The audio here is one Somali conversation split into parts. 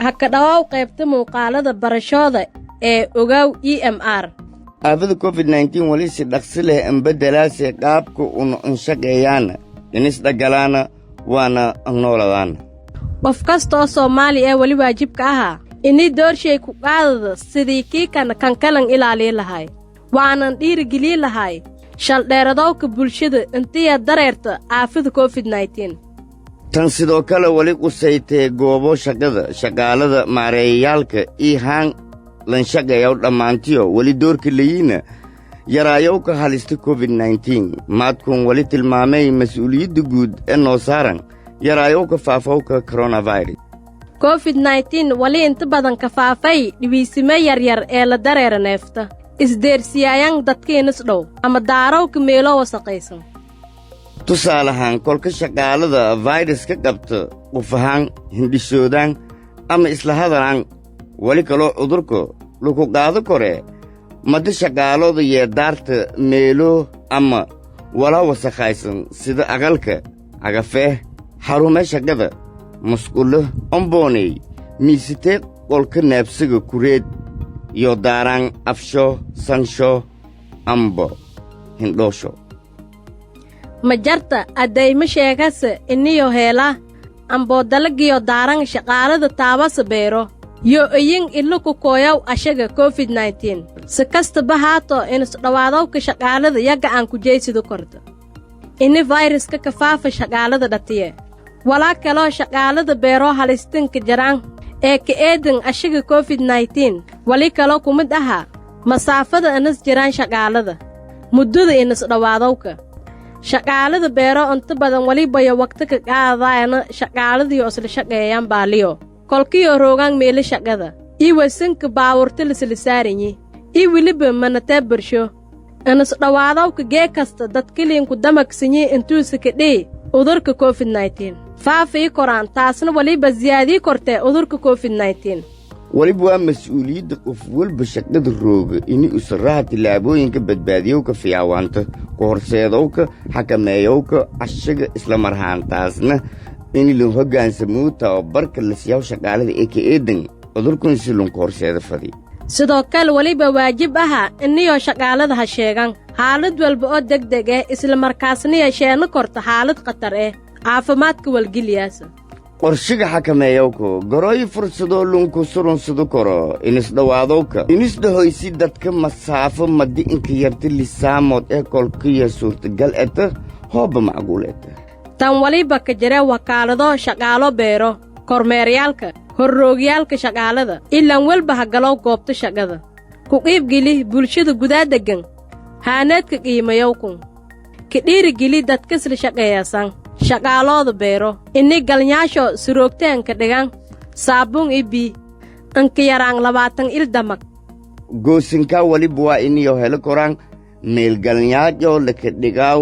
Ha ka dhowow qaybta muuqaalada barashooda ee Ogow EMR. Aafada COVID-19 weli si dhaqsi leh anbeddelaase qaabka una anshaqeeyaana, inisdhagalaana, waana nooladaana. Qof kasta oo Soomaali ee weli waajibka ahaa inii doorshay ku qaadada sidii kii kan kankalan ilaalii lahay, waanan dhiirigelii lahay shaldheeradowka bulshada intiya dareerta aafada COVID-19. Tan sidoo kale weli qusaytee goobo shaqada, shaqaalada, maareeyayaalka io haan lanshaqeeyaw dhammaantiyo weli doorka layiina yaraayowka halista COVID-19. Maadkun weli tilmaamay mas'uuliyadda guud ee noo saaran yaraayowka faafowka koronafirus. COVID-19 weli inta badan ka faafay dhibiisimo yaryar ee la dareera neefta, isdeersiyaayan dadkiinis dhow ama daarowka meelo wasaqaysan. Tusaalahaan, kolka shaqaalada fayras ka qabta qof ahaan, hindhishoodaan ama isla hadalaan, weli kaloo cudurka laku qaado koree madi shaqaalooda yeedaarta meelo ama wala wasakhaysan, sida aqalka, cagafeeh, xarume shaqada, musqulo, ombooney miisatee qolka neebsiga kureed iyo daaraan afsho, sansho amba hindhoosho. Ma jarta addaymo sheegase iniyo heela amboo dalagiyo daaran shaqaalada taabasa beero yo iyin iluku kooyaw ashaga COVID-19. Si kastaba haato, inisdhowaadowka shaqaalada yaga aan ku jeysida korta ini fayraska ka faafa shaqaalada dhatiye. Walaa kaloo shaqaalada beeroo halistinka jaraan ee ka eedan ashaga COVID-19 wali kaloo ku mid ahaa masaafada inas jiraan shaqaalada, muddada inisdhowaadowka shaqaalada beero. Inta badan welibayo waqti ka qaadayana shaqaaladiyo isla shaqeeyaan baaliyo kolkiyo roogaan meelo shaqada ii wasanka baawurta lisla saaranyi ii weliba manatee bersho. Inisdhowaadowka gee kasta dadkiliinku damagsanyi intuusa kadhii udurka COVID-19 faafii koraan, taasna weliba siyaadii kortee udurka COVID-19. Weliba waa mas-uuliyadda qof walba shaqada rooga ini usaraha tillaabooyinka badbaadiyowka fiyaawaanta, ku horseedowka, xakameeyowka cashaga, isla marhaantaasna in la hoggaansamuu tababarka lasiyaw shaqaalada ee ka eedan cudurkun si lunka horseeda fadi. Sidoo kale weliba waajib aha iniyoo shaqaalada ha sheegan xaalad walba oo degdeg ah, isla markaasniya sheeno korta xaalad khatar ah caafimaadka walgeliyaasa. Qorshiga xakameeyowka garooyi fursadoo lunku surunsadu koro inisdhowaadowka, inisdhahoysi dadka masaafo madi inka yarta lisaamood ee kolkiya suurtagal eta, hooba macquul eta. Tan waliba ka jira wakaalado shaqaalo beero, kormeeryaalka, horroogyaalka shaqaalada ilaan welba ha galow goobta shaqada, ku qiibgeli bulshada gudaa deggan haaneedka qiimayowkun, ka dhiirigeli dadkasla shaqeeyasan shaqaalooda beero ini galnyaasho suroogtaanka dhigan saabuun i bii inka yaraan 20 il damag. Goosinkaa weliba waa iniyo helo koraan meelgalnyaajo laka dhigaaw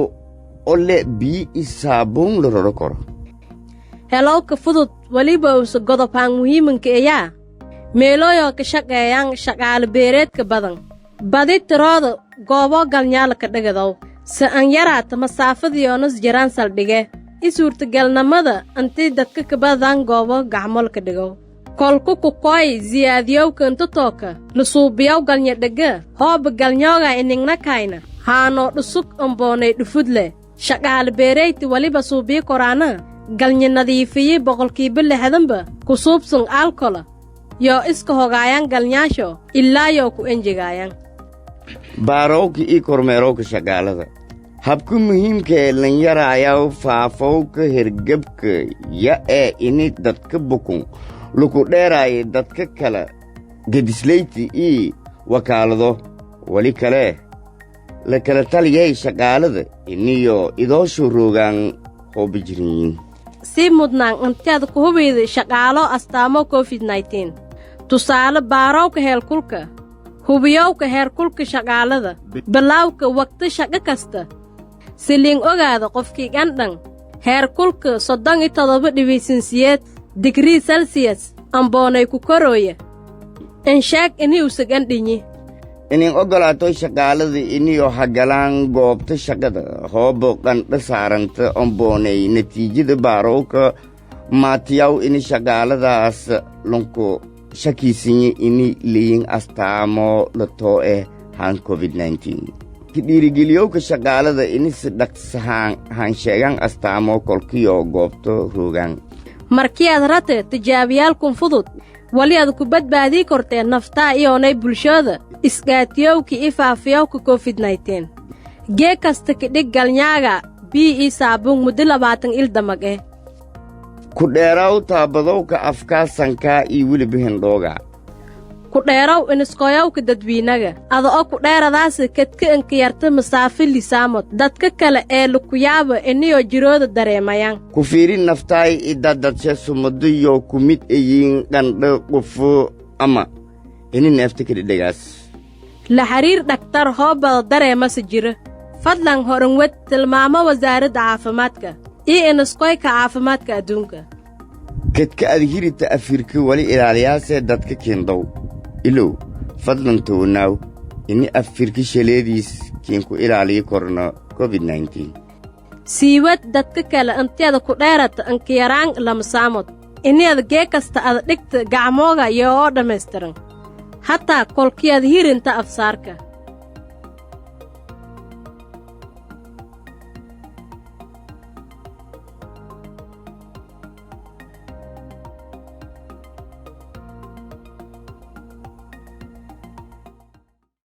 oo le biyi i saabuun la roro koro. Helowka fudud weliba uusa godobhaan muhiimanka eyaa meelooyoo ka shaqeeyaan shaqaale beereedka badan badi tirooda goobo galnyaala ka dhigadow si an yaraata masaafadiyoonus jiraan saldhige i suurtagalnimada intii dadka kabadan goobo gacmolka dhigow. Kolku kukooy siyaadiyowka intatooka lusuubiyow galnya dhega hooba galnyooga inignakayna haanoo dhusug amboonay dhufudleh. Shaqaale beerayti weliba suubiyi koraana galnya nadiifiyi 60% ku suubsun aalkola yoo iska hogaayaan galnyaasho ilaa yoo ku enjegaayan. Baarowka iyo kormeerowka shaqaalada. Habka muhiimka ee lanyaraayaw faafowka hergebka ya ee ini dadka bukun luku dheeraaya dadka kale gedisleyti ii wakaalado. Weli kale la kala taliyay shaqaalada iniyo idooshu roogaan hooba jirinyiin. Sii mudnaan inteed ku hubayda shaqaalo astaamo COVID-19, tusaale baarowka heerkulka, hubiyowka heerkulka shaqaalada, bilaawka waqti shaqo kasta siliin ogaada qofkii qandhan heerkulka 37.8 digrii Celsius amboonay ku korooya, insheeg ini usa qandhinyi. Inin oggolaato shaqaalada iniyo hagalaan goobta shaqada hooba qandho saaranta omboonay natiijada baarowka Maatiyaw ini shaqaaladaas lunku shakiisinye ini leyin astaamo latoo eh haan COVID-19. Ka dhiirigeliyowka shaqaalada ini si dhaqsahaan haan sheegan astaamo kolkiyo goobto roogaan. Markii aad rate tijaabiyaalkun fudud, wali aad ku badbaadii kortee naftaa iyoonay bulshooda isgaatiyowka i faafiyowka COVID-19. Gee kasta kadhig galnyaaga bii ii saabuun muddo 20 il damag eh. Ku dheeraw taabadowka afkaa, sankaa iyo weliba hindhooga. Ku dheerow iniskooyowka dadwiinaga ada oo ku dheeradaasa kadka inkayarta masaafo lisaamod dadka kale ee lukuyaaba iniyoo jirooda dareemayaan. Ku fiiri naftaay idadadshe sumadiyo ku mid ayiin qandho, qufo ama ini neefta kadhidhagaas. La xidhiir dhaktar hoobada dareemase jira. Fadlan horanwed tilmaamo wasaaradda caafimaadka iyo iniskoyka caafimaadka adduunka. Kedka ad hirita afirka wali ilaaliyaasee dadka kiindow ilow. Fadlan townaaw ini afirka shaleediis kiinku ilaaliyi korno COVID-19. Siiwad dadka kale intiyada ku dheerata inkayaraan lama saamod, iniyada gee kasta ada dhigta gacmooga iyo oo dhammaystiran, hataa kolkiyada hirinta afsaarka.